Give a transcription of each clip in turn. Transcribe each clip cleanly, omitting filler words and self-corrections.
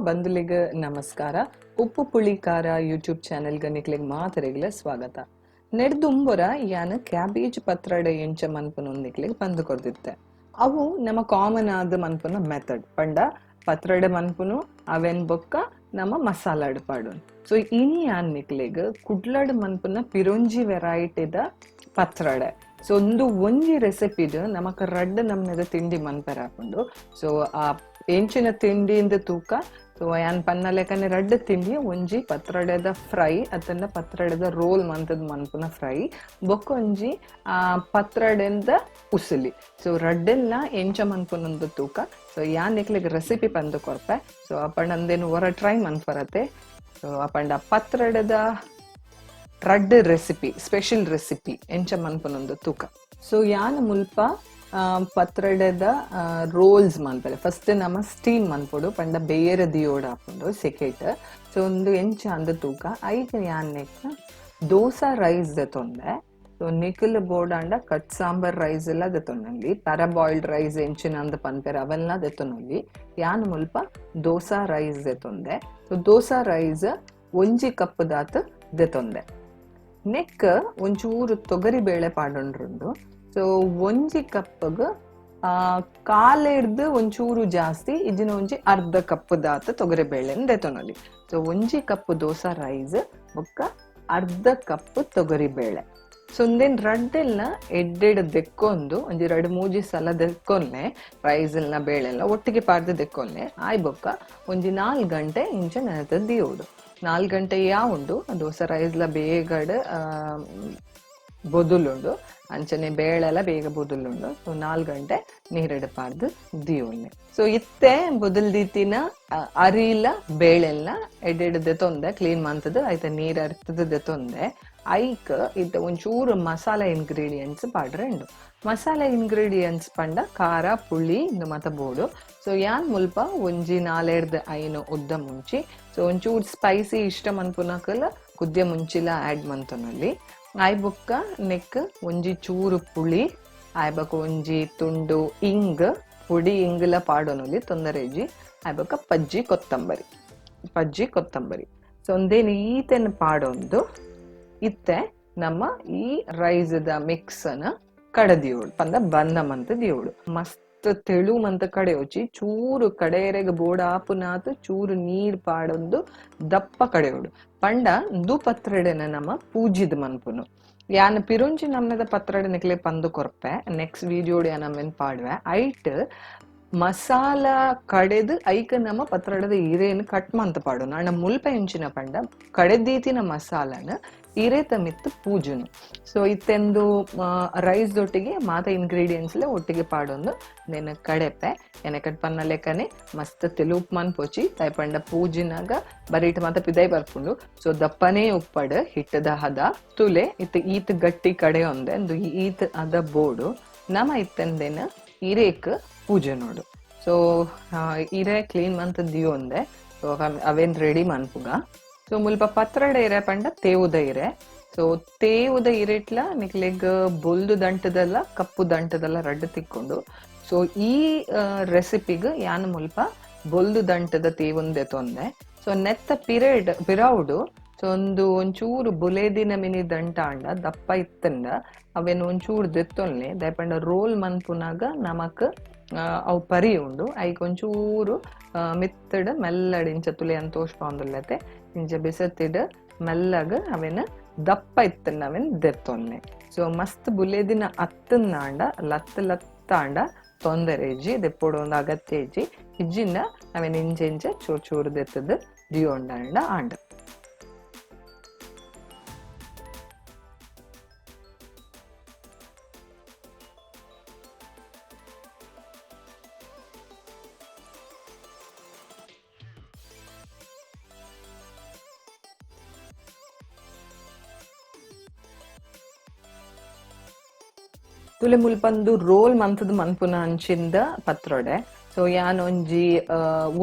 ಬಂಧುಲಿಗೆ ನಮಸ್ಕಾರ. ಉಪ್ಪು ಪುಳಿ ಖಾರ ಯೂಟ್ಯೂಬ್ ಚಾನೆಲ್ಗೆ ನಿಕ್ಲೆಗ್ ಮಾತರೆಗ್ಲ ಸ್ವಾಗತ. ನೆಡ್ದುಂಬೊರ ಯಾನ್ ಕ್ಯಾಬೇಜ್ ಪತ್ರಡೆ ಎಂಚ ಮನ್ಪುನ ನಿಕ್ಲೆಗ್ ಪಂದ್ ಕೊರ್ದಿತ್ತೆ. ಅವು ನಮ್ಮ ಕಾಮನ್ ಆದ ಮನ್ಪುನ ಮೆಥಡ್ ಪಂಡ ಪತ್ರಡೆ ಮನ್ಪುನು ಅವೆನ್ ಬೊಕ್ಕ ನಮ್ಮ ಮಸಾಲಾಡ್ ಪಾಡುನು. ಸೊ ಇನಿ ಯಾನ್ ನಿಕ್ಲೆಗ್ ಕುಡ್ಲಡ್ ಮನ್ಪುನ ಪಿರೊಂಜಿ ವೆರೈಟಿದ ಪತ್ರಡೆ. ಸೊ ಒಂದು ಒಂಜಿ ರೆಸಿಪಿಡ್ ನಮಕ್ ರಡ್ಡ್ ನಮ್ನೆದ ತಿಂಡಿ ಮನ್ಪೆರೆ ಆಪುಂಡು. ಸೊ ಆ ಎಂಚಿನ ತಿಂಡಿಯಿಂದ ತೂಕ ಸೊ ಯಾನ್ ಪನ್ನ ಲೆಕ್ಕನೆ ರಡ್ಡ್ ತಿಂಡಿ, ಒಂಜಿ ಪತ್ರೊಡೆದ ಫ್ರೈ ಅತ್ತಂಡ ಪತ್ರೊಡೆದ ರೋಲ್ ಮಂತದ್ ಮನ್ಪುನ ಫ್ರೈ, ಬೊಕ್ಕೊಂಜಿ ಪತ್ರೊಡೆದ ಉಸುಲಿ. ಸೊ ರಡ್ಡೆಲ್ಲ ಎಂಚ ಮನ್ಪುನಂದು ತೂಕ. ಸೊ ಯಾನ್ ನಿಕ್ಲೆಗ್ ರೆಸಿಪಿ ಪಂದ್ ಕೊರ್ಪೆ. ಸೊ ಅಪಂಡ ಅಂದೇನು ಹೊರ ಟ್ರೈ ಮನ್ಪರತೆ. ಸೊ ಅಪಂಡ ಪತ್ರೊಡೆದ ರಡ್ಡ್ ರೆಸಿಪಿ ಸ್ಪೆಷಲ್ ರೆಸಿಪಿ ಎಂಚ ಮನ್ಪುನಂದು ತೂಕ. ಸೊ ಯಾನ್ ಮುಲ್ಪ ಪತ್ರೊಡೆದ ರೋಲ್ಸ್ ಮನ್ಪರೆ ಫಸ್ಟ್ ನಮ ಸ್ಟೀಮ್ ಮನ್ಪೊಡು ಪಂಡ ಬೇರೆ ದಿಯೋಡ್ ಆಪುಂಡು ಸೆಕೆಟ್. ಸೊ ಒಂದು ಎಂಚ ಅಂದ್ ತೂಕ. ಐಕ್ ಯಾನ್ ನೆಕ್ ದೋಸಾ ರೈಸ್ ದೆತೊಂದೆ. ಸೊ ನಿಕಲ್ ಬೋಡಾಂಡ ಕಟ್ ಸಾಂಬಾರ್ ರೈಸ್ ಎಲ್ಲ ದೆತೊಂಡಲ್ಲಿ, ಪ್ಯಾರಾಬಾಯ್ಲ್ಡ್ ರೈಸ್ ಎಂಚಿನ ಅಂದ್ ಪನ್ಪೆರ್ ಅವೆಲ್ಲ ದೆತೊನಲ್ಲಿ. ಯಾನ್ ಮುಲ್ಪ ದೋಸಾ ರೈಸ್ ದೆತೊಂದೆ. ಸೊ ದೋಸಾ ರೈಸ್ ಒಂಜಿ ಕಪ್ ದಾತ್ ದೆತೊಂದೆ. ನೆಕ್ ಒಂಚೂರು ತೊಗರಿ ಬೇಳೆ ಪಾಡೊಂಡ್ರುಂಡು. ಸೊ ಒಂಜಿ ಕಪ್ಗ್ ಕಾಲೆಡ್ದು ಒಂಚೂರು ಜಾಸ್ತಿ ಇಜ್ಜಿನ ಒಂಜಿ ಅರ್ಧ ಕಪ್ ದಾತ್ ತೊಗರಿ ಬೇಳೆನ್ ದೆತೊನೊಲಿ. ಸೊ ಒಂಜಿ ಕಪ್ ದೋಸಾ ರೈಸ್ ಬೊಕ್ಕ ಅರ್ಧ ಕಪ್ ತೊಗರಿ ಬೇಳೆ. ಸೊ ಉಂದೆನ್ ರಡ್ಡೆಲ್ನ ಎಡ್ಡೆಡ್ ದೆಕ್ಕೊಂದು ಒಂಜಿ ರಡ್ಡ್ ಮೂಜಿ ಸಲ ದೆಕ್ಕೊನ್ಲೆ ರೈಸ್ ಎಲ್ನ ಬೇಳೆಲ್ಲ ಒಟ್ಟಿಗೆ ಪಾಡ್ದು ದೆಕ್ಕೊನ್ಲೆ. ಆಯ್ ಬೊಕ್ಕ ಒಂಜಿ 4 ಗಂಟೆ ಇಂಚ ನೆನೆತದ್ ದೀವೊಡು. 4 ಗಂಟೆ ಯಾವುಂಡು ದೋಸಾ ರೈಸ್ಲ ಬೇಗಡ್ ಬೊದುಲುಂಡು, ಅಂಚನೆ ಬೇಳೆಲ ಬೇಗ ಬೊದುಲುಂಡು. ಸೊ 4 ಗಂಟೆ ನೀರೆಡ್ ಪಾಡ್ದು ದೀವೊನ್ಲೆ. ಸೊ ಇತ್ತೆ ಬೊದಲ್ ದೀತಿನ ಅರಿಲ ಬೇಳೆಲ್ನ ಎಡ್ಡೆಡ್ ದೆತೊಂದೆ ಕ್ಲೀನ್ ಮಂತದ್ ಐತ ನೀರ್ ಅರ್ತದ್ ದೆತೊಂದೆ. ಐಕ್ ಇತ್ತೆ ಒಂಚೂರು ಮಸಾಲೆ ಇಂಗ್ರೀಡಿಯೆಂಟ್ಸ್ ಪಾಡ್ರೆ ಉಂಡು. ಮಸಾಲೆ ಇಂಗ್ರೀಡಿಯೆಂಟ್ಸ್ ಪಂಡ ಖಾರ ಪುಳಿ ಇಂದು ಮಾತ ಬೋಡು. ಸೊ ಯಾನ್ ಮುಲ್ಪ ಒಂಜಿ 4-5 ಉದ್ದ ಮುಂಚಿ. ಸೊ ಒಂಚೂರು ಸ್ಪೈಸಿ ಇಷ್ಟ ಮನ್ಪುನಕಲ್ ಕುದ್ಯ ಮುಂಚಿಲ ಆಡ್ ಮಂತೊನಲ್ಲಿ. ಆಯ್ ಬೊಕ್ಕ ನೆಕ್ ಒಂಜಿ ಚೂರು ಪುಳಿ, ಆಯ್ ಬೊಕ್ಕ ಒಂಜಿ ತುಂಡು ಇಂಗ್ ಪುಡಿ ಇಂಗ್ಲ ಪಾಡೊನೊಲಿ ತೊಂದರೆ ಇಜ್ಜಿ. ಆಯ್ ಬೊಕ್ಕ ಪಜ್ಜಿ ಕೊತ್ತಂಬರಿ, ಪಜ್ಜಿ ಕೊತ್ತಂಬರಿ. ಸೊ ಒಂದೇನು ಈತೆನ್ ಪಾಡೊಂದು ಇತ್ತೆ ನಮ್ಮ ಈ ರೈಸ್ದ ಮಿಕ್ಸ್ ಅನ್ನ ಕಡದಿಯೋಳು ಪಂದ ಬಂದ ಮಂತ ದಿಯೋಳು. ಮಸ್ತ್ ತೆಳು ಮಂತ ಕಡೆಯೋಚಿ ಚೂರು ಕಡೆಯರೆಗ್ ಬೋಡ ಆಪುನಾತ್ ಚೂರು ನೀರ್ ಪಾಡೊಂದು ದಪ್ಪ ಕಡೆಯೋಡು. ಪಂಡ ಇಂದು ಪತ್ರೊಡೆನ ನಮ್ಮ ಪೂಜಿದ್ ಮನ್ಪುನು. ಯಾನ್ ಪಿರೊಂಜಿ ನಮ್ನದ ಪತ್ರೊಡೆ ನಿಕ್ಲೆ ಪಂದು ಕೊರ್ಪೆ ನೆಕ್ಸ್ಟ್ ವಿಡಿಯೋಡ್ ಯಾನ್ ಅಮ್ಮೆನ್ ಪಾಡುವೆ. ಐಟ್ ಮಸಾಲ ಕಡೆದು ಐಕ್ ನಮ್ಮ ಪತ್ರೊಡೆದ ಇರೇನ್ ಕಟ್ ಮಂತ ಪಾಡುನು. ಅಣ್ಣ ಮುಲ್ಪ ಎಂಚಿನ ಪಂಡ ಕಡೆದೀತಿನ ಮಸಾಲನ ಇರೇತ ಮಿತ್ತು ಪೂಜುನು. ಸೊ ಇತ್ತೆಂದು ರೈಸ್ ದೊಟ್ಟಿಗೆ ಮಾತ ಇಂಗ್ರೀಡಿಯೆಂಟ್ಸ್ ಲ ಒಟ್ಟಿಗೆ ಪಾಡೊಂದು ನೆನ ಕಡೆಪೆ. ಎನೆ ಕಟ್ ಪನ್ನ ಲೆಕ್ಕನೆ ಮಸ್ತ್ ತೆಲುಪ್ ಮನ್ಪೊಚಿ ತಾಯ್ಪಂಡ ಪೂಜಿನಾಗ ಬರೀಟ್ ಮಾತ ಪಿದೈ ಬರ್ಪುಂಡು. ಸೊ ದಪ್ಪನೇ ಉಪ್ಪಡ್ ಹಿಟ್ಟದ ಹದ ತುಲೆ ಇತ್ತ ಈತ್ ಗಟ್ಟಿ ಕಡೆ ಒಂದೆ ಅಂದು ಈತ್ ಅದ ಬೋಡು ನಮ ಇತ್ತೆಂದೇನ ಇರೇಕ್ ಪೂಜೆ ನೋಡು. ಸೊ ಇರೆ ಕ್ಲೀನ್ ಮಂತ್ ದಿಯೊಂದೆ. ಸೊ ಅವೇನ್ ರೆಡಿ ಮನ್ಪುಗ. ಸೊ ಮುಲ್ಪ ಪತ್ರೊಡೆ ಇರೆ ಪಂಡ ತೇವುದ ಇರೆ. ಸೊ ತೇವುದ ಇರೆಟ್ಲ ನಿಕ್ಲೆಗ್ ಬೊಲ್ದು ದಂಟದಲ್ಲ ಕಪ್ಪು ದಂಟದಲ್ಲ ರಡ್ಡ್ ತಿಕ್ಕೊಂಡು. ಸೊ ಈ ರೆಸಿಪಿಗ್ ಯಾನ್ ಮುಲ್ಪ ಬೊಲ್ದು ದಂಟದ ತೇವುಂದೆ ತೊಂದೆ. ಸೊ ನೆತ್ತ ಪಿರಡ್ ಪಿರೌಡು ಸೊ ಒಂದು ಒಂಚೂರು ಬುಲೇದಿನ ಮಿನಿ ದಂಟಾಂಡ ದಪ್ಪ ಇತ್ತಂಡ ಅವೇನು ಒಂಚೂರು ದೆತ್ತೊನ್ಲೆ ದಯಪಂಡ ರೋಲ್ ಮನ್ಪುನಾಗ ನಮಕ್ ಅವು ಪರಿ ಉಂಡು. ಐಕ್ ಒಂಚೂರು ಮಿತ್ತಡ್ ಮೆಲ್ಲಡ್ ಇಂಚ ತುಲೆ ಅಂತ ತೋಷ್ಪಾಂದುಲ್ಲತೆ ಇಂಚ ಬಿಸತ್ತಿಡ್ ಮೆಲ್ಲಗ್ ಅವೇನ ದಪ್ಪ ಇತ್ತಂಡ ಅವೇನ್ ದೆತ್ತೊನ್ಲೆ. ಸೊ ಮಸ್ತ್ ಬುಲೇದಿನ ಅತ್ತಂದಾಂಡ ಲತ್ ಲತ್ತಾಂಡ ತೊಂದರೆ ಇಜ್ಜಿ, ದೆಪ್ಪೊಡು ಒಂದು ಅಗತ್ಯ ಇಜ್ಜಿ. ಇಜ್ಜಿಂದ ಅವೇನ್ ಇಂಚ ಇಂಚ ಚೂರು ಚೂರು ದೆತ್ತದ್ ದಿಯೊಂಡಾಂಡ ಆಂಡ. ತುಲೆ ಮುಲ್ಪಂದು ರೋಲ್ ಮಂತದ ಮನ್ಪುನ ಅಂಚಿಂದ ಪತ್ರೊಡೆ. ಸೊ ಯಾನ್ ಒಂಜಿ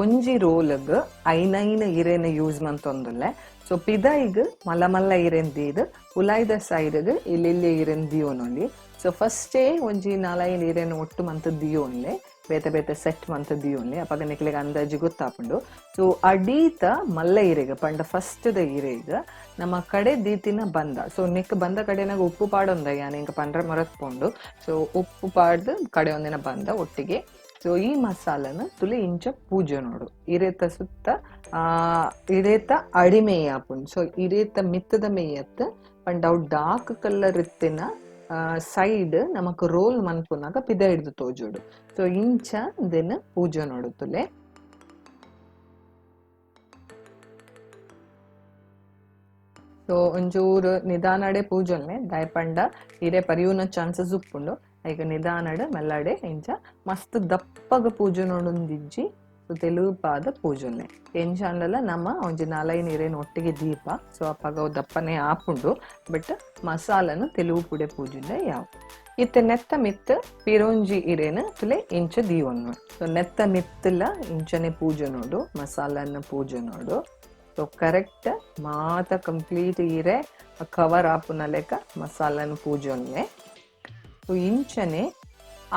ಒಂಜಿ ರೋಲ್ಗ್ 5 ಇರೆನ್ ಯೂಸ್ ಮಂತೊಂದುಲ್ಲೆ. ಸೊ ಪಿದಾಯಿಗ್ ಮಲ್ಲ ಮಲ್ಲ ಇರೆನ್ ದೀದ್ ಉಲಾಯ್ದ ಸೈಡ್ಗ್ ಇಲ್ಲಿಲ್ಲಿ ಇರೆನ್ ದಿಯೋನೊಲಿ. ಸೊ ಫಸ್ಟೇ ಒಂಜಿ 4-5 ಇರೆನ್ ಒಟ್ಟು ಮಂತ್ ದಿಯೋನ್ಲೆ. ಬೇತೆ ಬೇತೆ ಸೆಟ್ ಮಂತ್ ದಿಯೋನ್ಲಿ ಅಪಗ ನಿಕ್ಲೆಗ್ ಅಂದಾಜಿ ಗೊತ್ತಾಪುಂಡು. ಸೊ ಅಡೀತ ಮಲ್ಲ ಇರೆಗ್ ಪಂಡ ಫಸ್ಟ್ ದ ಇರೆಗ್ ನಮ್ಮ ಕಡೆ ದೀತಿನ ಬಂದ. ಸೊ ನಿಕ್ ಬಂದ ಕಡೆನಾಗ ಉಪ್ಪು ಪಾಡೊಂದ ಯಾನ್ ಇಂಕ ಪಂಡ್ರೆ ಮರತ್ಪೋಂಡು. ಸೊ ಉಪ್ಪು ಪಾಡ್ದು ಕಡೆ ಒಂದಿನ ಬಂದ ಒಟ್ಟಿಗೆ. ಸೊ ಈ ಮಸಾಲನ ತುಲೆ ಇಂಚ ಪೂಜೆ ನೋಡು ಇರೇತ ಸುತ್ತ ಇರೇತ ಅಡಿಮೆಯ್ ಆಪುಂಡು. ಸೊ ಇರೇತ ಮಿತ್ತದ ಮೇಯತ್ ಪಂಡ ಅವು ಡಾರ್ಕ್ ಕಲರ್ ಇತ್ತಿನ ಸೈಡ್ ನಮಕ್ ರೋಲ್ ಮನ್ಪುನಾಗ ಪಿದ ಹಿಡ್ದು ತೋಜೋಡು. ಸೊ ಇಂಚ ದೆನ್ ಪೂಜೆ ನೋಡು ತುಲೆ. ಸೊ ಒಂಚೂರು ನಿಧಾನಡೆ ಪೂಜೊನ್ನೆ ದಾಯಪಂಡ ಇರೆ ಪರಿಯೂನ ಚಾನ್ಸಸ್ ಉಪ್ಪುಂಡು. ಐಕ ನಿಧಾನಡೆ ಮೆಲ್ಲಡೆ ಇಂಚ ಮಸ್ತ್ ದಪ್ಪಗ ಪೂಜೆ ನೋಡೊಂದಿಜ್ಜಿ. ಸೊ ತೆಲುಪಾದ ಪೂಜೊನ್ನೆ ಎಂಚ ಅಂಡಲ ನಮ್ಮ ಒಂಜಿ ನಾಲೈನ್ ಇರೇನ್ ಒಟ್ಟಿಗೆ ದೀಪ. ಸೊ ಅಪಗ ದಪ್ಪನೆ ಆಪುಂಡು ಬಟ್ ಮಸಾಲನು ತೆಲುವು ಪುಡೆ ಪೂಜುಂಡೆ ಯಾವ. ಇತ್ತೆ ನೆತ್ತ ಮಿತ್ ಪಿರೋಂಜಿ ಇರೇನು ತುಲೆ ಇಂಚ ದೀವೊನ್ನು. ಸೊ ನೆತ್ತ ಮಿತ್ತಲ ಇಂಚನೆ ಪೂಜೆ ನೋಡು ಮಸಾಲನ್ನು ಪೂಜೆ ನೋಡು. ಸೊ ಕರೆಕ್ಟ್ ಮಾತ ಕಂಪ್ಲೀಟ್ ಇರೆ ಕವರ್ ಆಪುನ ಲೆಕ್ಕ ಮಸಾಲನ್ನು ಪೂಜೊನ್ನೆ. ಸೊ ಇಂಚನೆ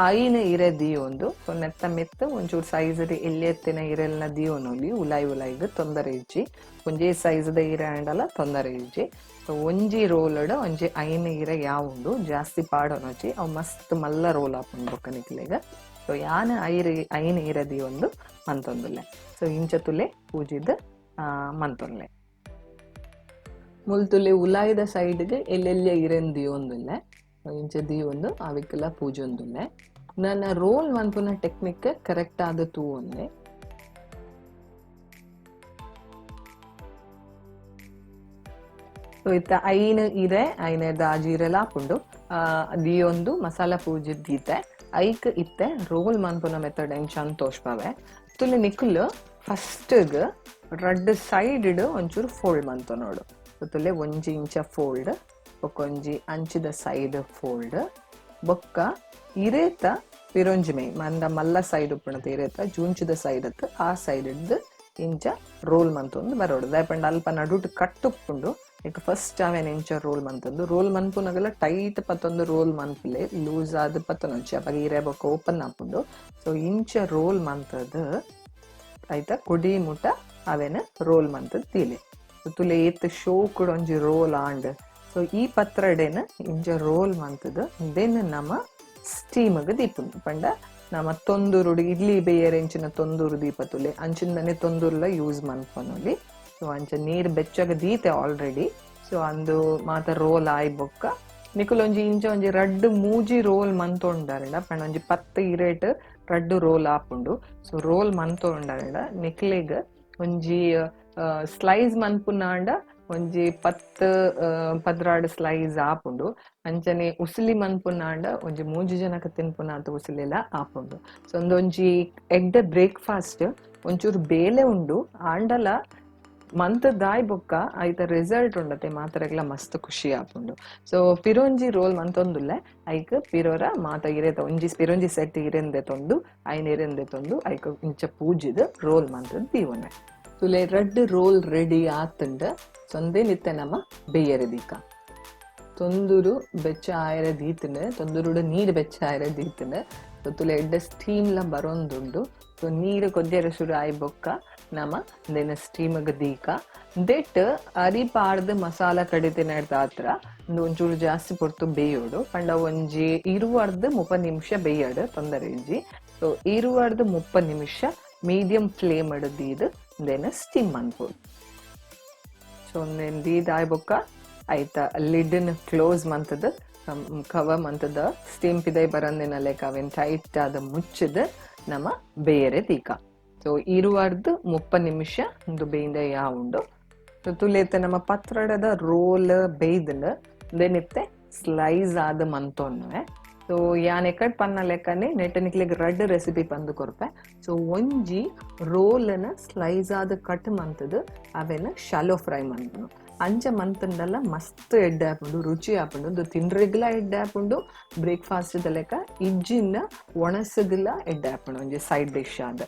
ಆಯಿನ ಇರೆ ದಿಯೊಂದು. ಸೊ ನೆತ್ತ ಮಿತ್ ಒಂಚೂರು ಸೈಜ್ ಎಲ್ಲಿ ಎತ್ತಿನ ಇರೆಲ್ನ ದಿಯೋನೊಲಿ ಉಲಾಯ್ ಉಲಾಯ್ಗ್ ತೊಂದರೆ ಇಜ್ಜಿ. ಒಂಜೇ ಸೈಜ್ ದ ಇರೆ ಆಂಡಲ ತೊಂದರೆ ಇಜ್ಜಿ. ಸೊ ಒಂಜಿ ರೋಲ್ ಒಂಜಿ ಐನ್ ಇರೆ ಯಾವುಂಡು ಜಾಸ್ತಿ ಪಾಡೊನೊಚಿ ಅವು ಮಸ್ತ್ ಮಲ್ಲ ರೋಲ್ ಆಪುಂಡು ಬೊಕ್ಕ ನಿಕ್ಲೆಗ್. ಸೊ ಯಾನ್ ಐನ್ ಇರೆ ದಿಯೊಂದು ಮಂತೊಂದುಲ್ಲೆ. ಸೊ ಇಂಚ ತುಲೆ ಪೂಜಿದ್ ಮಂತೊನ್ಲೆ. ಮುಲ್ತುಲೆ ಉಲಾಯ್ದ ಸೈಡ್ಗ್ ಎಲ್ಲೆಲ್ಯ ಇರೆನ್ ದಿಯೊಂದುಲ್ಲೆ. ಇಂಚ ದಿಯೊಂದು ಅವಿಕ್ಲ ಪೂಜೊಂದುಲ್ಲೆ. ನನ್ನ ರೋಲ್ ಮನ್ಪುನ ಟೆಕ್ನಿಕ್ ಕರೆಕ್ಟ್ ಆದ ತೂವೊಂದೆ. ಸೊ ಇತ್ತ ಐನ್ ಇರೆ ಐನೆರ್ದ್ ಆಜಿ ಇರೆಲ ಆಪುಂಡು. ದಿಯೊಂದು ಮಸಾಲ ಪೂಜಿ ದೀತೆ ಐಕ್ ಇತ್ತೆ ರೋಲ್ ಮನ್ಪುನ ಮೆಥಡ್ ಎಂಚ ಅಂದ್ ತೋಜ್ಪಾವೆ. ತುಲೆ ನಿಕುಲು ಫಸ್ಟ್ ರಡ್ಡ್ ಸೈಡ್ ಒಂಚೂರು ಫೋಲ್ಡ್ ಮಂತೊನೊಡು. ತುಲೆ ಒಂಜಿ ಇಂಚ ಫೋಲ್ಡ್ ಬೊಕ್ಕೊಂಜಿ ಅಂಚಿದ ಸೈಡ್ ಫೋಲ್ಡ್ ಬೊಕ್ಕ ಇರೇತ ಪಿರೊಂಜಿ ಮೈ ಮಂದ ಮಲ್ಲ ಸೈಡ್ ಉಪ್ಪುನತ ಇರೇತ ಜೂಂಚಿದ ಸೈಡ್ ಅತ್ ಆ ಸೈಡ್ ಇಂಚ ರೋಲ್ ಮಂತೊಂದು ಬರೋಡು. ದಾಯೆ ಪಂಡ ಅಲ್ಪ ನಡುಟು ಕಟ್ ಉಪ್ಪುಂಡು. ಇಕ್ ಫಸ್ಟ್ ಅವೇನ್ ಇಂಚ ರೋಲ್ ಮಂತೊಂದು ರೋಲ್ ಮನ್ಪುನಗಲ ಟೈಟ್ ಪತ್ತೊಂದು ರೋಲ್ ಮನ್ಪುಲೆ ಲೂಸ್ ಆದ್ ಪತ್ತೊನೊಂಚಿ ಅಪಗ ಇರೆ ಬೊಕ್ಕ ಓಪನ್ ಆಪುಂಡು. ಸೊ ಇಂಚ ರೋಲ್ ಮಂತದ್ ಐತ ಕೊಡಿ ಮುಟ ಅವೇನ ರೋಲ್ ಮಂತದ್ ದೀಲೆ. ತುಲೆ ಏತ್ ಶೋಕುಡು ಒಂಜಿ ರೋಲ್ ಆಂಡ್. ಸೊ ಈ ಪತ್ರಡೆನ ಇಂಚ ರೋಲ್ ಮಂತದ್ then ನಮ ಸ್ಟೀಮ್ಗ್ ದೀಪುಂಡು. ಪಂಡ ನಮ ತೊಂದೂರುಡು ಇಡ್ಲಿ ಬೇಯರ್ ಎಂಚಿನ ತೊಂದೂರು ದೀಪ ತುಲೆ ಅಂಚಿಂದನೆ ತೊಂದೂರುಲ ಯೂಸ್ ಮನ್ಪೊನೊಲಿ. ಸೊ ಅಂಚ ನೀರ್ ಬೆಚ್ಚಗ ದೀತೆ ಆಲ್ರೆಡಿ. ಸೊ ಅಂದು ಮಾತ ರೋಲ್ ಆಯ್ ಬೊಕ್ಕ ನಿಕುಲ್ ಒಂಜಿ ಇಂಚ ಒಂಜಿ ರಡ್ಡ್ ಮೂಜಿ ರೋಲ್ ಮಂತೊಂಡಾರಡ ಪಂಡ ಒಂಜಿ 10 ಇರೇಟ್ ರಡ್ಡ್ ರೋಲ್ ಆಪುಂಡು. ಸೊ ರೋಲ್ ಮಂತೊಂಡಾರಡ ನಿಕ್ಲೆಗ್ ಒಂಜಿ ಸ್ಲೈಸ್ ಮನ್ಪುನಾಂಡ ಒಂಜಿ 10 12 ಸ್ಲೈಸ್ ಆಪುಂಡು. ಅಂಚನೆ ಉಸಿಲಿ ಮನ್ಪುನಾಂಡ ಒಂಜಿ 3 ಜನಕ ತಿನ್ಪುನಾಂತ ಉಸಿಲಿಲ ಆಪುಂಡು. ಸೊ ಒಂದೊಂಜಿ ಎಡ್ಡೆ ಬ್ರೇಕ್ಫಾಸ್ಟ್ ಒಂಚೂರು ಬೇಲೆ ಉಂಡು ಆಂಡಲ ಮಂತ್ ದಾಯ್ ಬೊಕ್ಕ ಐತ ರಿಸಲ್ಟ್ ಉಂಡತೆ ಮಾತರೆಗ್ಲ ಮಸ್ತ್ ಖುಷಿ ಆಪುಂಡು. ಸೊ ಪಿರೋಂಜಿ ರೋಲ್ ಮಂತೊಂದುಲ್ಲೆ ಐಕ್ ಪಿರೋರ ಮಾತ ಇರೇತ ಒಂಜಿ ಪಿರೋಂಜಿ ಸೆಟ್ ಇರೆಂದೆ ತೊಂದು ಐನ್ ಇರೆಂದೆ ತೊಂದು ಐಕ್ ಇಂಚ ಪೂಜಿದ್ ರೋಲ್ ಮಂತದ್ ದೀವೊನೆ. ತುಲೆ ರಡ್ಡ್ ರೋಲ್ ರೆಡಿ ಆತುಂಡ ಸೊಂದೆ ನಿತ್ತೆ ನಮ ಬೇಯರೆ ದೀಕ ತೊಂದುರು ಬೆಚ್ಚ ಆಯರೆ ದೀತುಂಡು ತೊಂದುರುಡು ನೀರು ಬೆಚ್ಚ ಆಯರೆ ದೀತುಂಡು. ಸೊ ತುಲೆ ಎಡ್ಡೆ ಸ್ಟೀಮ್ಲ ಬರೋಂದುಂಡು. ಸೊ ನೀರು ಕೊದ್ಯರೆ ಶುರು ಆಯ್ ಬೊಕ್ಕ ನಮ ದೆನ ಸ್ಟೀಮ್ಗ್ ದೀಕ ದೆಟ್ ಅರಿ ಪಾಡ್ದ್ ಮಸಾಲ ಕಡಿತಿನ ಆತ್ರ ಒಂಚೂರು ಜಾಸ್ತಿ ಪೊರ್ತು ಬೇಯೋಡು. ಪಂಡ ಒಂಜಿ 20 30 ನಿಮಿಷ ಬೇಯಡು ತೊಂದರೆ ಇಜ್ಜಿ. ಸೊ 20 30 ನಿಮಿಷ ಮೀಡಿಯಂ ಫ್ಲೇಮ್ ದೀದ್ ದೆನ ಸ್ಟೀಮ್ ಮನ್ಪೊಡು. ಸೊ ದೀದ್ ಆಯ್ ಬೊಕ್ಕ ಐತ ಲಿಡ್ ಕ್ಲೋಸ್ ಮಂತದ್ ಕವರ್ ಮಂತದ ಸ್ಟೀಮ್ ಪಿದೈ ಬರಂದಿನ ಲೆಕ್ಕ ಅವೇನ್ ಟೈಟ್ ಆದ ಮುಚ್ಚದ ನಮ ಬೇರೆ ದೀಕ. ಸೊ 20 30 ನಿಮಿಷ ಒಂದು ಬೇಯಿಂದ ಉಂಡು. ಸೊ ತುಲೇತ ನಮ್ಮ ಪತ್ರಡದ ರೋಲ್ ಬೇಯ್ದಂಡ ದೆನಿತ್ತೆ ಸ್ಲೈಸ್ ಆದ ಮಂತೊನ್ನುವೆ. ಸೊ ಯಾನ್ ಎಕಡ್ ಪನ್ನ ಲೆಕ್ಕನೆ ನೆಟ್ ನಿಕ್ಲೆಗ್ ರಡ್ಡ್ ರೆಸಿಪಿ ಪಂದು ಕೊರ್ಪೆ. ಸೊ ಒಂಜಿ ರೋಲ್ನ ಸ್ಲೈಸ್ ಆದ ಕಟ್ ಮಂತದ್ ಅವೆನ ಶಾಲೋ ಫ್ರೈ ಮಂತುನು. ಅಂಚ ಮಂತಂಡಲ ಮಸ್ತ್ ಎಡ್ಡೆ ಆಪುಂಡು ರುಚಿ ಆಪುಂಡು ಉಂದು ತಿನ್ರೆಗ್ಲ ಎಡ್ಡೆ ಆಪುಂಡು ಬ್ರೇಕ್ಫಾಸ್ಟ್ ದ ಲೆಕ್ಕ ಇಜ್ಜಿನ ಒಣಸಗ್ಲ ಎಡ್ಡೆ ಆಪುಂಡು ಒಂಜಿ ಸೈಡ್ ಡಿಶ್ ಆದ.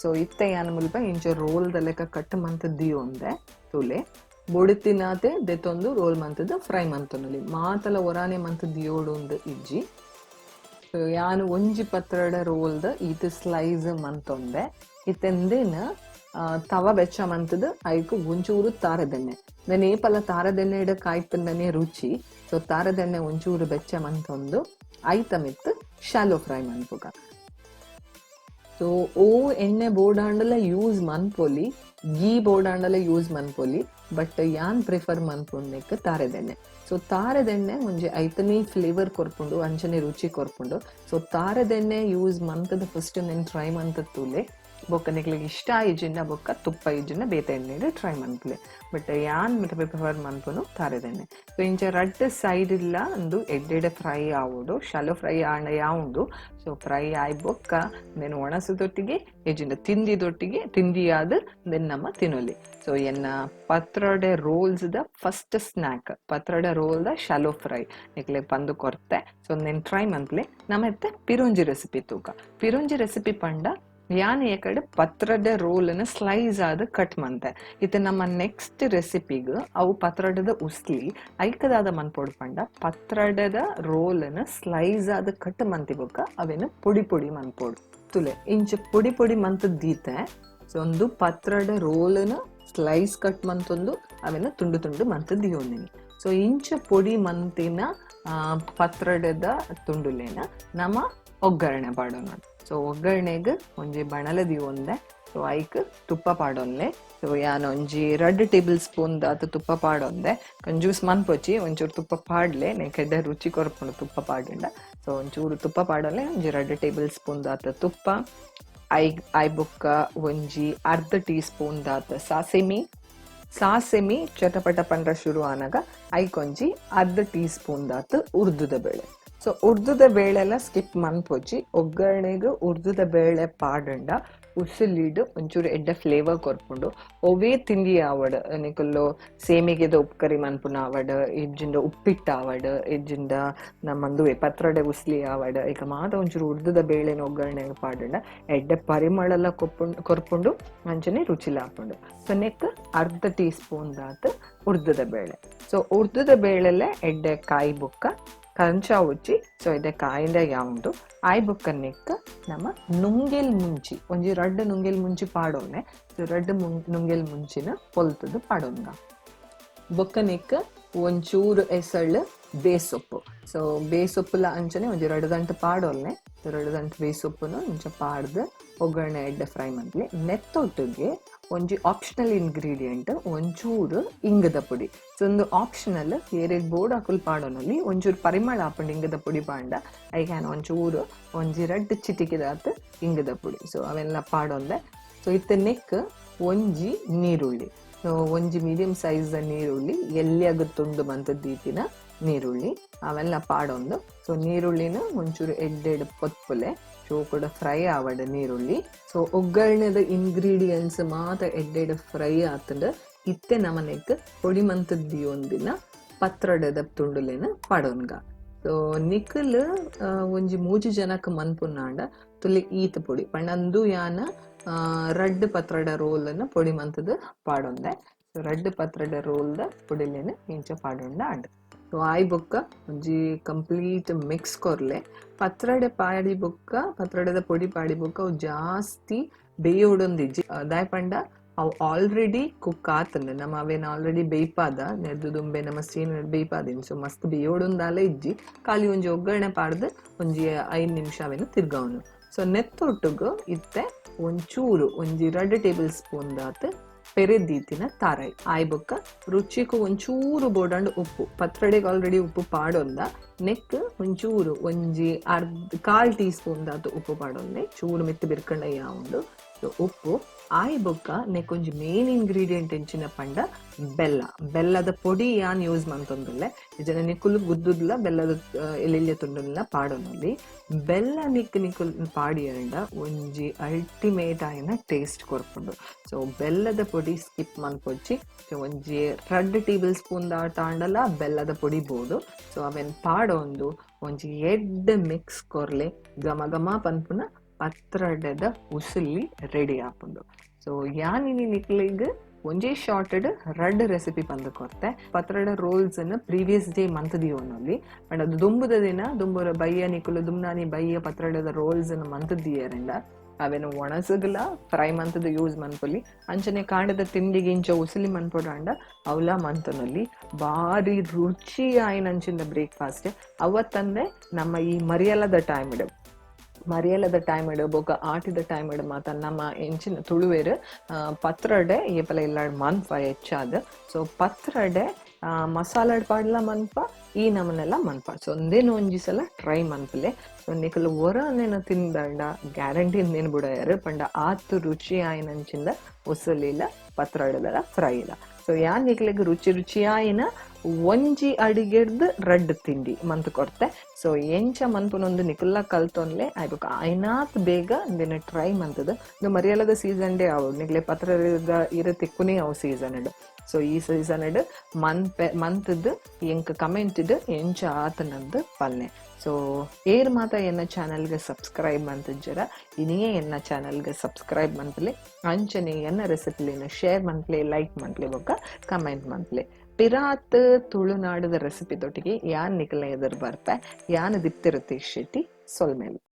ಸೊ ಇತ್ತೆ ಯಾನ್ ಮುಲ್ಪ ಇಂಚ ರೋಲ್ ದ ಲೆಕ್ಕ ಕಟ್ ಮಂತ್ ದಿಯೊಂದೆ ತುಲೆ ಬೊಡಿತಿನಾತೆ ದೆತೊಂದು ರೋಲ್ ಮಂತದ್ ಫ್ರೈ ಮಂತೊನೊಲಿ ಮಾತಲ ಒರಾನೆ ಮಂತ್ ದಿಯೋಡು ಉಂದು ಇಜ್ಜಿ. ಯಾನು ಒಂಜಿ ಪತ್ರೊಡೆ ರೋಲ್ದ ಈತ್ ಸ್ಲೈಸ್ ಮಂತೊಂದೆ. ಇತ್ತೆಂದೇನ ತವ ಬೆಚ್ಚ ಮಂತದ ಐಕ್ ಒಂಚೂರು ತಾರದೆಣ್ಣೆ, then ಏಪಲ ತಾರದೆಣ್ಣೆಡ್ ಕಾಯ್ತಂದನೆ ರುಚಿ. ಸೊ ತಾರದೆಣ್ಣೆ ಒಂಚೂರು ಬೆಚ್ಚ ಮಂತೊಂದು ಐತ ಮಿತ್ ಶಾಲೋ ಫ್ರೈ ಮನ್ಪುಗ. ಸೊ ಓ ಎಣ್ಣೆ ಬೋಡಾಂಡಲ ಯೂಸ್ ಮನ್ಪೊಲಿ, ಗೀ ಬೋಡಾಂಡಲ ಯೂಸ್ ಮನ್ಪೊಲಿ, ಬಟ್ ಯಾನ್ ಪ್ರಿಫರ್ ಮನ್ಪುನೆಕ್ ತಾರೆದೆಣ್ಣೆ. ಸೊ ತಾರೆದೆಣ್ಣೆ ಒಂಜಿ ಐತನೇ ಫ್ಲೇವರ್ ಕೊರ್ಪುಂಡು, ಅಂಚನೆ ರುಚಿ ಕೊರ್ಪುಂಡು. ಸೊ ತಾರೆದೆಣ್ಣೆ ಯೂಸ್ ಮಂತದ ಫಸ್ಟ್ ನೆನ್ ಟ್ರೈ ಮಂತದ ತೂಲೆ. ಬೊಕ್ಕ ನಿಕ್ಲೆಗ್ ಇಷ್ಟ ಇಜ್ಜಿಂಡ ಬೊಕ್ಕ ತುಪ್ಪ ಇಜ್ಜಿಂಡ ಬೇತೆ ಎಣ್ಣೆಡ್ ಟ್ರೈ ಮನ್ಪುಲೆ, ಬಟ್ ಯಾನ್ ಪ್ರಿಫರ್ ಮನ್ಪುನು ತಾರೆದೆಣ್ಣೆ. ಸೊ ಇಂಚ ರಡ್ಡ್ ಸೈಡ್ ಇಲ್ಲ ಒಂದು ಎಡ್ಡೆಡೆ ಫ್ರೈ ಆವೊಡು, ಶಾಲೋ ಫ್ರೈ ಆಂಡ ಯಾವುಂಡು. ಸೊ ಫ್ರೈ ಆಯ್ ಬೊಕ್ಕ then ಒಣಸುದೊಟ್ಟಿಗೆ ಇಜ್ಜಿಂಡ ತಿಂದಿದೊಟ್ಟಿಗೆ ತಿಂದಿಯಾದ್ then ನಮ್ಮ ತಿನ್ನೊಲಿ. ಸೊ ಎನ್ನ patrode rolls the first snack patrode roll the shallow fry ನಿಕ್ಲೆ ಪಂದು ಕೊರ್ತೆ. ಸೊ ನೆನ್ ಟ್ರೈ ಮನ್ಪುಲೆ. ನಮತ್ತೆ ಪಿರೊಂಜಿ ರೆಸಿಪಿ ತೂಕ. ಪಿರೊಂಜಿ ರೆಸಿಪಿ ಪಂಡ ಯಾನ್ ಏಕಡೆ ಪತ್ರೊಡೆ ರೋಲ್ ನ್ ಸ್ಲೈಸ್ ಆದ್ ಕಟ್ ಮಂತೆ. ಇತ್ತೆ ನಮ್ಮ ನೆಕ್ಸ್ಟ್ ರೆಸಿಪಿಗ್ ಅವು ಪತ್ರೊಡೆದ ಉಸ್ಲಿ. ಐಕದಾದ ಮನ್ಪೊಡು ಪಂಡ ಪತ್ರೊಡೆದ ರೋಲ್ ನ್ ಸ್ಲೈಸ್ ಆದ್ ಕಟ್ ಮಂತಿ ಬೊಕ್ಕ ಅವೆನ್ ಪೊಡಿ ಪೊಡಿ ಮನ್ಪೊಡು. ತುಲೆ ಇಂಚ ಪೊಡಿ ಪೊಡಿ ಮಂತ್ ದೀತೆ. ಸೊ ಒಂದು ಪತ್ರೊಡೆ ರೋಲ್ ನ್ ಸ್ಲೈಸ್ ಕಟ್ ಮಂತೊಂದು ಅವೆನ್ ತುಂಡು ತುಂಡು ಮಂತ್ ದಿಯೊಂದಿನಿ. ಸೊ ಇಂಚ ಪೊಡಿ ಮಂತಿನ ಪತ್ರೊಡೆದ ತುಂಡುಲೇನ ನಮ ಒಗ್ಗರಣೆ ಪಾಡೋಣ. ಸೊ ಒಗ್ಗರಣೆಗ್ ಒಂಜಿ ಬಣಲೆ ದೀವೊಂದೆ. ಸೊ ಐಕ್ ತುಪ್ಪ ಪಾಡೊನ್ಲೆ. ಸೊ ಯಾನ್ ಒಂಜಿ 2 ಟೇಬಲ್ ಸ್ಪೂನ್ ದಾತ್ ತುಪ್ಪ ಪಾಡೊಂದೆ. ಕಂಜೂಸ್ ಮನ್ಪೊಚಿ, ಒಂಚೂರು ತುಪ್ಪ ಪಾಡ್ಲೆ, ನೆಕ್ ಎಡ್ಡೆ ರುಚಿ ಕೊರ್ಪುಂಡು ತುಪ್ಪ ಪಾಡಂಡ. ಸೊ ಒಂಚೂರು ತುಪ್ಪ ಪಾಡೊನ್ಲೆ, ಒಂಜಿ 2 ಟೇಬಲ್ ಸ್ಪೂನ್ ದಾತ್ ತುಪ್ಪ. I I ಬೊಕ್ಕ ಒಂಜಿ ಅರ್ಧ ಟೀ ಸ್ಪೂನ್ ದಾತ್ ಸಾಸಿಮಿ. ಸಾಸಿಮಿ ಚಟಪಟ ಪಂಡ್ರ ಶುರು ಆನಗ ಐಕೊಂಜಿ ಅರ್ಧ ಟೀ ಸ್ಪೂನ್ ದಾತ್ ಉರ್ದುದ ಬೇಳೆ. ಸೊ ಉರ್ದುದ ಬೇಳೆಲ್ಲ ಸ್ಕಿಪ್ ಮನ್ಪೊಚಿ. ಒಗ್ಗರಣೆಗ್ ಉರ್ದುದ ಬೇಳೆ ಪಾಡಂಡ ಉಸುಲಿಡ್ ಒಂಚೂರು ಎಡ್ಡೆ ಫ್ಲೇವರ್ ಕೊರ್ಪುಂಡು. ಒವೇ ತಿಂಡಿ ಆವಡ್, ನಿಕುಲು ಸೇಮಿಗೆದ ಉಪ್ಕರಿ ಮನ್ಪುನ ಆವಡ್, ಇಜ್ಜಿಂಡ ಉಪ್ಪಿಟ್ಟು ಆವಡ್, ಇಜ್ಜಿಂಡ ನಮ್ಮಂದುವೆ ಪತ್ರೊಡೆ ಉಸ್ಲಿ ಆವಡ್, ಇಕ ಮಾತ ಒಂಚೂರು ಉರ್ದುದ ಬೇಳೆನ ಒಗ್ಗರಣೆಗ್ ಪಾಡಂಡ ಎಡ್ಡೆ ಪರಿಮಳಲ ಕೊರ್ಪುಂಡು, ಅಂಚನೆ ರುಚಿಲ ಆಪುಂಡು. ಸೊ ನೆಕ್ ಅರ್ಧ ಟೀ ಸ್ಪೂನ್ ದಾತ್ ಉರ್ದುದ ಬೇಳೆ. ಸೊ ಉರ್ದುದ ಬೇಳೆಲೆ ಎಡ್ಡೆ ಕಾಯಿ ಬೊಕ್ಕ ಕಂಚ ಉಚ್ಚಿ. ಸೊ ಇದೆ ಕಾಯಿಂದ ಯಾವುಂಡು. ಆಯ್ ಬೊಕ್ಕ ನೆಕ್ ನಮ್ಮ ನುಂಗೆಲ್ ಮುಂಚಿ ಒಂಜಿ ರಡ್ಡ್ ನುಂಗೆಲ್ ಮುಂಚಿ ಪಾಡೊನ್ನೆ. ಸೊ ರಡ್ಡ್ ನುಂಗೆಲ್ ಮುಂಚಿನ ಪೊಲ್ತುದು ಪಾಡೊನ್ಗ. ಬೊಕ್ಕ ನೆಕ್ ಒಂಚೂರು ಎಸಳ್ ಬೇಸೊಪ್ಪು. ಸೊ ಬೇಸೊಪ್ಪುಲ ಅಂಚನೆ ಒಂಜಿ 2 ಗಂಟೆ ಪಾಡೊನ್ನೆ. ಸೊ 2 ಗಂಟೆ ಬೇಸೊಪ್ಪುನು ಇಂಚ ಪಾಡ್ದು ಒಗ್ಗರಣೆ ಎಡ್ಡೆ ಫ್ರೈ ಮನ್ಪುಲೆ. ನೆತ್ತೊಟ್ಟಿಗೆ ಒಂಜಿ ಆಪ್ಷನಲ್ ಇಂಗ್ರೀಡಿಯೆಂಟ್ ಒಂಚೂರು ಇಂಗದ ಪೊಡಿ. ಸೊ ಒಂದು ಆಪ್ಷನಲ್, ಏರೆಗ್ ಬೋರ್ಡ್ ಅಕುಲ್ ಪಾಡೊನಲ್ಲಿ. ಒಂಚೂರು ಪರಿಮಳ ಆಪುಂಡು ಇಂಗದ ಪೊಡಿ ಪಾಂಡ. ಐಕ್ ಒಂಚೂರು ಒಂಜಿ 2 ಚಿಟಿಕೆದಾತ್ ಇಂಗದ ಪೊಡಿ. ಸೊ ಅವೆಲ್ಲ ಪಾಡೊಂದೆ. ಸೊ ಇತ್ತೆ ನೆಕ್ ಒಂಜಿ ನೀರುಳ್ಳಿ. ಸೊ ಒಂಜಿ ಮೀಡಿಯಂ ಸೈಜ್ the ನೀರುಳ್ಳಿ, ಎಲ್ಲಿಯಾಗ ತುಂಡು ಮಂತ ದೀತಿನ ನೀರುಳ್ಳಿ ಅವೆಲ್ಲ ಪಾಡೊಂದು. ಸೊ ನೀರುಳ್ಳಿನ ಒಂಚೂರು ಎಡ್ಡೆಡ್ ಪೊತ್ಪುಲೆ, ಚೋಕುಡ ಫ್ರೈ ಆವಡ್ ನೀರುಳ್ಳಿ. ಸೊ ಒಗ್ಗರಣೆದ ಇಂಗ್ರೀಡಿಯೆಂಟ್ಸ್ ಮಾತ ಎಡ್ಡೆಡ್ ಫ್ರೈ ಆತಂಡ ಇತ್ತೆ ನಮನೆಕ್ ಪೊಡಿ ಮಂತದ್ದಿಯೊಂದಿನ ಪತ್ರೊಡೆದ ತುಂಡುಲೇನ ಪಾಡೊನ್ಗ. ಸೊ ನಿಕಲ್ ಒಂಜಿ 3 ಜನಕ್ ಮನ್ಪುನಾಂಡ ತುಲೆ ಈತ ಪೊಡಿ ಪಂಡಂದು ಯಾನ 2 ಪತ್ರೊಡೆ ರೋಲ್ ಅನ್ನು ಪೊಡಿ ಮಂತದ ಪಾಡೊಂದೆ. ಸೊ 2 ಪತ್ರೊಡೆ ರೋಲ್ ದ ಪೊಡಿಲೇನ ಇಂಚ ಪಾಡೊಂಡ ಆಂಡ್. ಸೊ ಆಯ್ ಬೊಕ್ಕ ಒಂಜಿ ಕಂಪ್ಲೀಟ್ ಮಿಕ್ಸ್ ಕೊರ್ಲೆ. ಪತ್ರೊಡೆ ಪಾಡಿ ಬೊಕ್ಕ ಪತ್ರೊಡೆದ ಪೊಡಿ ಪಾಡಿ ಬೊಕ್ಕ ಅವು ಜಾಸ್ತಿ ಬೇಯೋಡೊಂದಿಜ್ಜಿ. ದಾಯ್ ಪಂಡ ಅವು ಆಲ್ರೆಡಿ ಕುಕ್ ಆತಂಡ, ನಮ್ಮ ಅವೇನ ಆಲ್ರೆಡಿ ಬೇಯ್ಪಾದ ನೆರ್ದು ದುಂಬೆ ನಮ್ಮ ಸ್ಟೀಮ್ ಬೇಯ್ಪಾದಿನಿ. ಸೊ ಮಸ್ತ್ ಬೇಯೋಡೊಂದಾಲ ಇಜ್ಜಿ, ಖಾಲಿ ಒಂಜಿ ಒಗ್ಗರಣೆ ಪಾಡ್ದು ಒಂಜಿ 5 ನಿಮಿಷ ಅವೇನು ತಿರ್ಗವನು. ಸೊ ನೆತ್ತೊಟ್ಟುಗು ಇತ್ತೆ ಒಂಚೂರು ಒಂಜಿ 2 ಟೇಬಲ್ ಸ್ಪೂನ್ ದಾತ್ ಪೆರೆದೀತಿನ ತಾರಾಯಿ. ಆಯ್ ಬೊಕ್ಕ ರುಚಿಕು ಒಂಚೂರು ಬೋಡಂಡ್ ಉಪ್ಪು. ಪತ್ರೊಡೆಗೆ ಆಲ್ರೆಡಿ ಉಪ್ಪು ಪಾಡೊಂದ, ನೆಕ್ ಒಂಚೂರು ಒಂಜಿ ಅರ್ಧ ಕಾಲ್ ಟೀ ಸ್ಪೂನ್ ದಾತ್ ಉಪ್ಪು ಪಾಡೊಂದೆ. ಚೂರು ಮಿತ್ತು ಬಿರ್ಕಂಡ ಉಂಡು. ಸೊ ಉಪ್ಪು ಆಯ್ ಬೊಕ್ಕ ನೆಕ್ ಒಂಜಿ ಮೇನ್ ಇಂಗ್ರೀಡಿಯೆಂಟ್ ಎಂಚಿನ ಪಂಡ ಬೆಲ್ಲ. ಬೆಲ್ಲದ ಪೊಡಿ ಯಾನ್ ಯೂಸ್ ಮಂತೊಂದುಲ್ಲೆ. ಇಜನ ನಿಕುಲು ಗುದ್ದುದ್ಲ ಬೆಲ್ಲದ ಎಲ್ಲಿಲ್ಯ ತುಂಡುಲ್ಲ ಪಾಡೊನಲ್ಲಿ. ಬೆಲ್ಲ ನಿಕ್ ನಿಕುಲ್ ಪಾಡಿಯಂಡ ಒಂಜಿ ಅಲ್ಟಿಮೇಟ್ ಆಯಿನ ಟೇಸ್ಟ್ ಕೊರ್ಪುಂಡು. ಸೊ ಬೆಲ್ಲದ ಪೊಡಿ ಸ್ಕಿಪ್ ಮನ್ಪೊಚ್ಚಿ. ಸೊ ಒಂಜಿ 2 ಟೇಬಲ್ ಸ್ಪೂನ್ ದಾಟಾಂಡಲ ಬೆಲ್ಲದ ಪೊಡಿ ಬೋಡು. ಸೊ ಅವೆನ್ ಪಾಡೊಂದು ಒಂಜಿ ಎಡ್ಡೆ ಮಿಕ್ಸ್ ಕೊರ್ಲೆ. ಘಮ ಘಮ ಪನ್ಪುನ ಪತ್ರೊಡೆದ ಉಸುಲಿ ರೆಡಿ ಆಪುಂಡು. ಸೊ ಯಾನಿನಿ ನಿಕ್ಲೆಗ್ ಒಂಜೇ ಶಾರ್ಟ್ ರಡ್ ರೆಸಿಪಿ ಪಂದ್ ಕೊರ್ತೆ. ಪತ್ರೊಡೆ ರೋಲ್ಸ್ ನ್ ಪ್ರೀವಿಯಸ್ ಡೇ ಮಂತ್ ದಿಯೊನೊಲಿ. ಪಂಡ ಅದು ದುಂಬುದ ದಿನ, ದುಂಬುರ ಬಯ್ಯ ನಿಕುಲು ದುಮ್ನಾನಿ ಬಯ್ಯ ಪತ್ರೊಡೆದ ರೋಲ್ಸ್ ನ್ ಮಂತ್ ದಿಯರಂಡ ಅವೆನ್ ಒಣಸುಗ್ಲ ಫ್ರೈ ಮಂತದ ಯೂಸ್ ಮನ್ಪೊಲಿ. ಅಂಚನೆ ಕಾಂಡದ ತಿಂಡಿಗೆ ಇಂಚ ಉಸುಲಿ ಮನ್ಪೊಡಾಂಡ ಅವಲ ಮಂತೊನೊಲಿ. ಬಾರಿ ರುಚಿ ಆಯಿನಂಚಿಂದ ಬ್ರೇಕ್ಫಾಸ್ಟ್. ಅವತ್ತಂದೆ ನಮ್ಮ ಈ ಮರಿಯಲದ ಟೈಮ್ ಬೊಕ ಆಟಿದ ಟೈಮ್ ಮಾತ ನಮ್ಮ ಎಂಚಿನ ತುಳುವೆರ್ ಪತ್ರೊಡೆ ಏಪಲ ಇಲ್ಲಾಡ್ ಮನ್ಪ ಹೆಚ್ಚಾದ್. ಸೊ ಪತ್ರೊಡೆ ಮಸಾಲಡ್ ಪಾಡ್ಲ ಮನ್ಪ, ಈ ನಮನೆಲ್ಲ ಮನ್ಪ. ಸೊ ಒಂದೇನು ಒಂಜಿ ಸಲ ಟ್ರೈ ಮನ್ಪಲೆ. ಸೊ ನಿಕುಲು ಒರ ನೆನ ತಿಂದಂಡ ಗ್ಯಾರಂಟಿ ನೇನು ಬುಡಯರು. ಪಂಡ ಆತ್ ರುಚಿ ಆಯಿನಂಚಿಂದ ಉಸಲಿಲ, ಪತ್ರೊಡೆದಲ ಫ್ರೈ ಇಲ್ಲ. ಸೊ ಯಾನ್ ನಿಕ್ಲೆಗ್ ರುಚಿ ರುಚಿಯಾಯಿನ ಒಂಜಿ ಅಡಿಗೆಡ್ದ್ ರಡ್ಡ್ ತಿಂಡಿ ಮಂತ್ ಕೊರ್ತೆ. ಸೊ ಎಂಚ ಮನ್ಪುನೊಂದು ನಿಕುಲ್ಲ ಕಲ್ತೊನ್ಲೆ. ಆಯ್ಬೊಕ ಐನಾತ್ ಬೇಗ ಇಂದೆನ್ ಟ್ರೈ ಮಂತದ. ಇಂದು ಮರಿಯಲದ ಸೀಸನ್ ಡೇ ಆವು, ನಿಕ್ಲೆ ಪತ್ರದ ಇರ ತಿಕ್ಕುನೇ ಅವು ಸೀಸನ್. ಸೊ ಈ ಸೀಸನ್ ಮನ್ಪೆ, ಮಂತದ್ ಎಂಕ್ ಕಮೆಂಟ್ ಎಂಚ ಆತನಂದು ಪಲ್ನೆ. ಸೊ ಏರ್ ಮಾತ ಎನ್ನ ಚಾನಲ್ಗೆ ಸಬ್ಸ್ಕ್ರೈಬ್ ಮಂತಿಜ್ಜರ, ಇನಿಯೇ ಎನ್ನ ಚಾನಲ್ಗೆ ಸಬ್ಸ್ಕ್ರೈಬ್ ಮನ್ಪಲೆ. ಅಂಚನೆ ಎನ್ನ ರೆಸಿಪಿಲಿನ ಶೇರ್ ಮನ್ಪ್ಲೆ, ಲೈಕ್ ಮನ್ಪ್ಲೆ, ಬೊಕ್ಕ ಕಮೆಂಟ್ ಮನ್ಪ್ಲೆ. ಪಿರಾತ್ ತುಳುನಾಡದ ರೆಸಿಪಿ ದೊಟ್ಟಿಗೆ ಯಾನ್ ನಿಕಲ್ನ ಎದುರು ಬರ್ಪೆ. ಯಾನ್ ದಿಪ್ತಿರತಿ ಶೆಟ್ಟಿ. ಸೊಲ್ಮೆಲು.